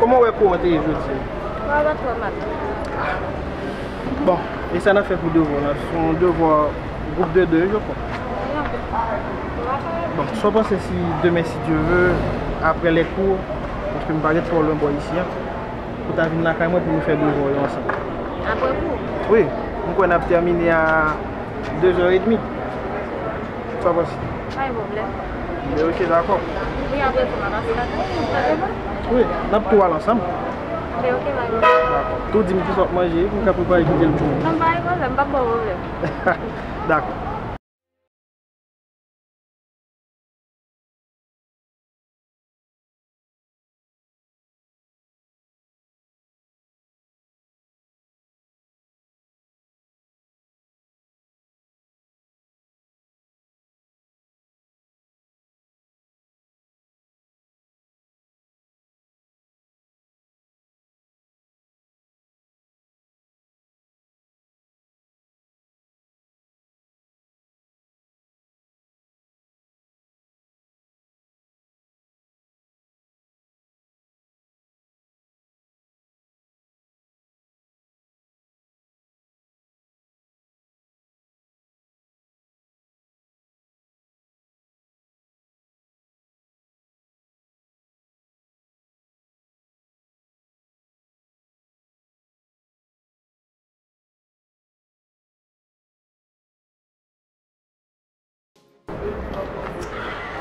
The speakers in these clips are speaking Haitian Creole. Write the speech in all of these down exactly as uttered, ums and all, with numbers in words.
Kòman w wè kou an te ye jodi a? Kou an pa twò mal. Bon, e sa n ap fè pou devwa la? Se yon devwa gwoup de de, je crois. Bon, sa w panse si demen, si Dye vle, apre lè kou, paske m pa ret twò lwen bò isi a, pou w ta vin lakay mwen pou nou fè devwa yo ansanm? Apre kou? Wi, m kwè n ap tèmine a de zè edmi. Sa w panse? Pa gen pwoblèm. Men ok, dakò. Wi, apre kou, n a pase lakay nou, pa gen pwoblèm. Wi, n ap tou al ansanm. Men ok, pa gen pwoblèm. Dakò. Tou di m kisa w ap manje, pou m ka prepare kite l pou ou. Non, pa gen pwoblèm, m p ap ba w pwoblèm. Dakò.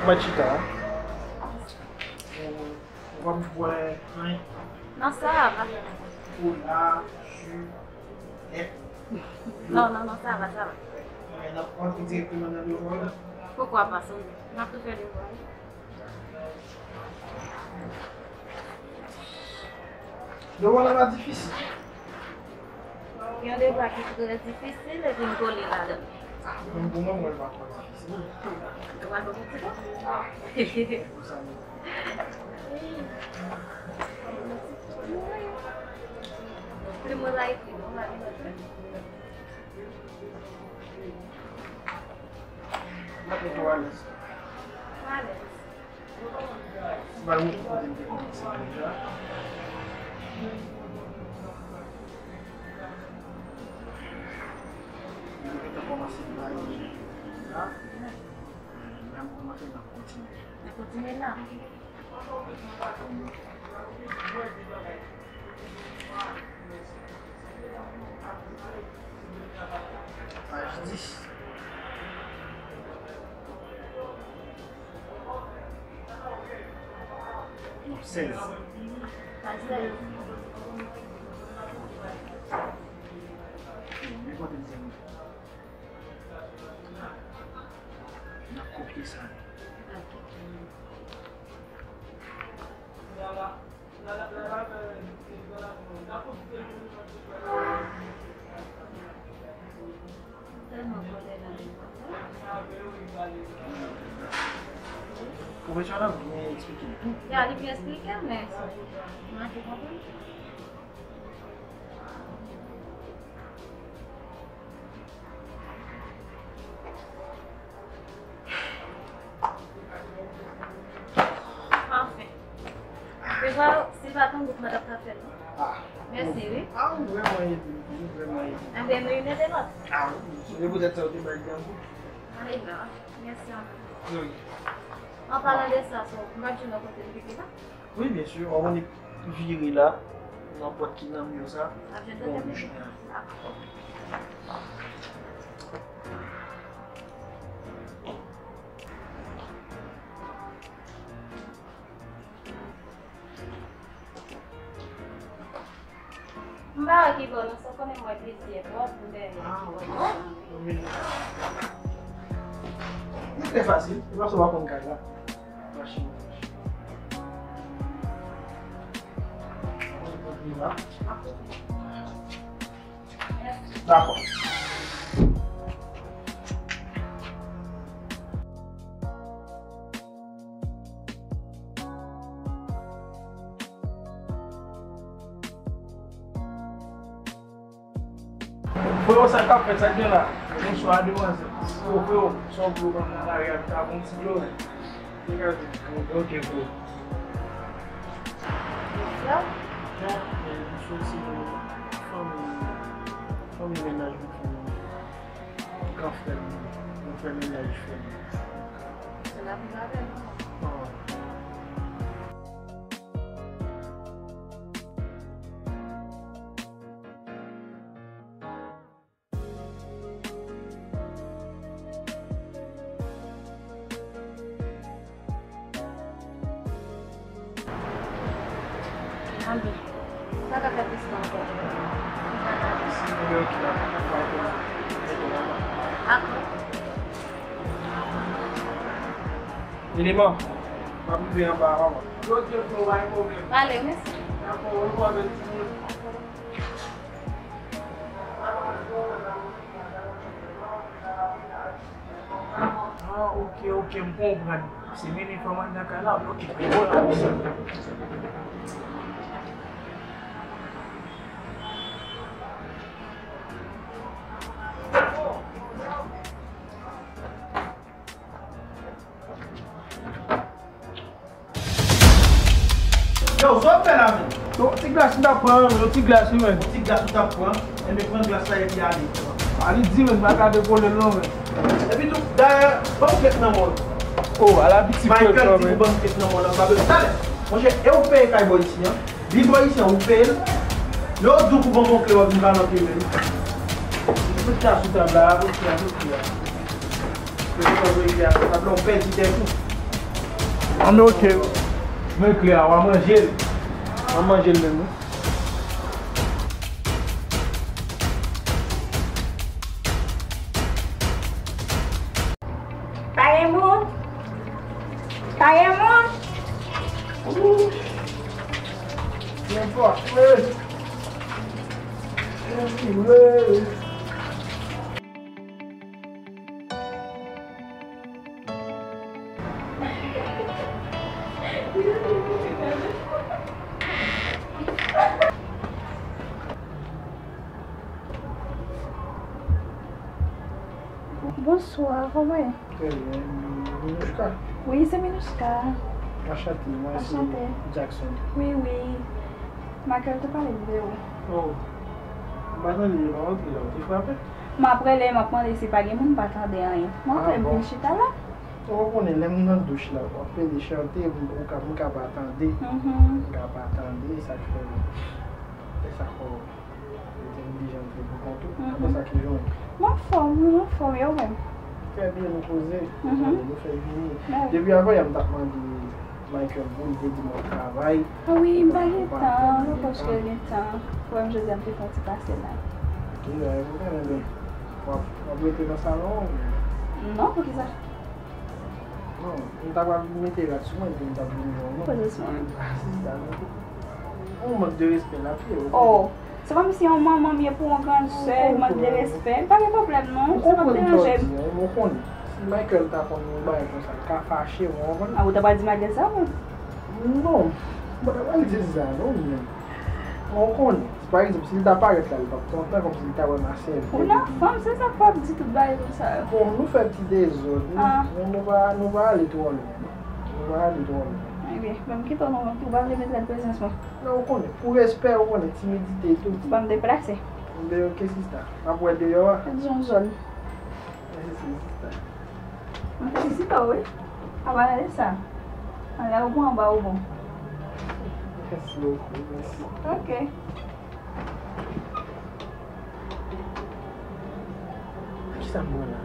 Mwen chita. Ou, ou p ap bwè anyen? Non, sa va. Kola, ji, nèt? Non, non, non, sa va, sa va. N ap antre dirèkteman nan devwa yo? Poukwa pa, sonje. N ap tou fè devwa yo. Devwa la pa difisil. Yon devwa ki trè difisil epi m kole ladan l. Ah, menm pou mwen, mwen, l pa twò difisil. Ou pral fè yon ti kou? Ah, pou sa menm. Plim mwen pa ekri non, m pa gen lòt plim. M ap mete w alèz. M alèz. M al montre kote m te kòmanse deja. M te kòmanse bay la. Lè m kòmanse, m ap kontinye. N ap kontinye la. Paj dis. Non, sèz. Paj sèz. Non, men kote m te. N ap kopye sa. Pwofesè la byen eksplike l tou. Ya, li byen eksplike l, men mwen pa konprann. Anfen. Deja, si pa tann bout mwen t ap ka fè l, non. Ah. Mèsi, wi. Ah, ou vrèman ede m, ou vrèman ede m. Enben, nou youn ede lòt. Ah, wi. Se poutèt sa ou te bay granmoun. Alè la. Mèsi anpil. Wi. An palan de sa, so, m p ap jwenn yon kote m pipi la? Wi, byen si. Ou konn vire la, nan pòt ki nan mi w sa. Ap jwenn kote m pipi? Bon, m pa wè ki bò non, sa konnen m wè plizyè pòt, m dèyè ki bò. Li trè fasil, se paske w pa konn kay la. Machin. Dakò. Frewo, sa k ap fèt, sa k gen la? Bonswa, demwazèl. Yo, frewo, sa w vle w ban m nan lari a, m ta bon ti dlo, men. Degaje. Ok, frewo. Bon, men m sou se fanmi, fanmi mennaj mwen, fanmi gran frè m, gran frè mennaj frè m. Se la pou m avè nou. Alò, sa ka fè plis tan ankò. Akò. Eleman, m ap rive anba a, mama. Pale, mèsi. Ah, ok, ok, m konprann. Se mennen fanm anndan kay la, ok, men bon la, mesye. Yo, sa w ap fè la menm? Yon ti glas m t ap pran, yon ti glas wi, men. Yon ti glas ou t ap pran? Enben, pran glas la epi ale. A, li di, men, m pa ka dekole l non, men. Epi tou, dayè, ban m kèk nan men w. Oh, ala piti frè m kanmenm. Michael di pou ban m kèk nan men w la, m pa bezwen. Talè, monchè, e ou peye kay bò isi an? Li bò isi an, ou peye l? Lè yo di w pou ban m yon kle, w ap vin vale yon kle menm. Li fout la sou tab la, a, pou kle a, pou kle a. Yo te konn voye kle a sou tab la, w pèdi tèt ou. Anben, ok. Men kle a, w a manje l. W a manje l menm, wi. Pa gen moun? Pa gen moun? Nenpòt, wi. Nenpòt, wi. Bonswa, kòman w ye? Trè byen, Minouchka? Wi, se Minouchka. Anchante, mwen se Jackson. Wi, wi. Michael te pale m de ou. Oh. M pa tande, m pa antre la, ou te frape? M ap rele, m ap mande si pa gen moun, m pa tande anyen. M antre, m vin chita la. Ou konnen, lè m nan douch la, w ap pede chante, m, ou ka, m ka pa tande. M ka pa tande, sa k fè, fè sa fò. Ou te oblije antre pou kont ou. Apre sa ki jwenn. M anfòm, wi, m anfòm, e ou menm? Trè byen, nou poze, nou tande, nou fè vini. Depi avanyè m t ap mande Michael pou l te di m w ap travay. Wi, m pa gen tan, non, paske gen tan. Frè m Jozèf te fè yon ti pase la. Ki lè, ou konnen, w ap, w ap rete nan salon? Non, poukisa? Non, m ta pral mete rad sou mwen, epi m t ap vin wè w, non. Poze sou mwen. Ah, sista, non. Ou mank de respè la, piye w. Oh, se kòmsi yon manman m ye pou yon grann sè, mank de respè. M pa gen pwoblèm, non. Sa p ap deranje m. Ou konprann sa w di a, ou konnen. Si Michael ta konn yon bagay konsa, l ka fache, w konprann? Ah, ou ta pral di Michael sa, wi? Non, m pa ta pral di l sa, non, men. Ou konnen, pa egzanp, si l ta parèt la, li p ap kontan, kòmsi li ta wè m a sèvi l. Ou nan fanm, se sa k fè w ap di tout bagay konsa yo. Bon, nou fè ti dezòd, nou, nou, nou pa, nou pa ale twò lwen, non. Nou pa ale twò lwen. Ebyen, ban m kite w non, ou pa vle met rad prezans mwen. Non, ou konnen, pou respè, ou konnen, timidite, tout. Ban m deplase. Ebyen, ok, sista. M ap wè deyò a. Fè di yon zòn. Mèsi, sista. M felisite w, wi. Apa gade sa. Anlè ou pou anba ou bon. Mèsi bokou, mèsi. Ok. Kisa m pran la?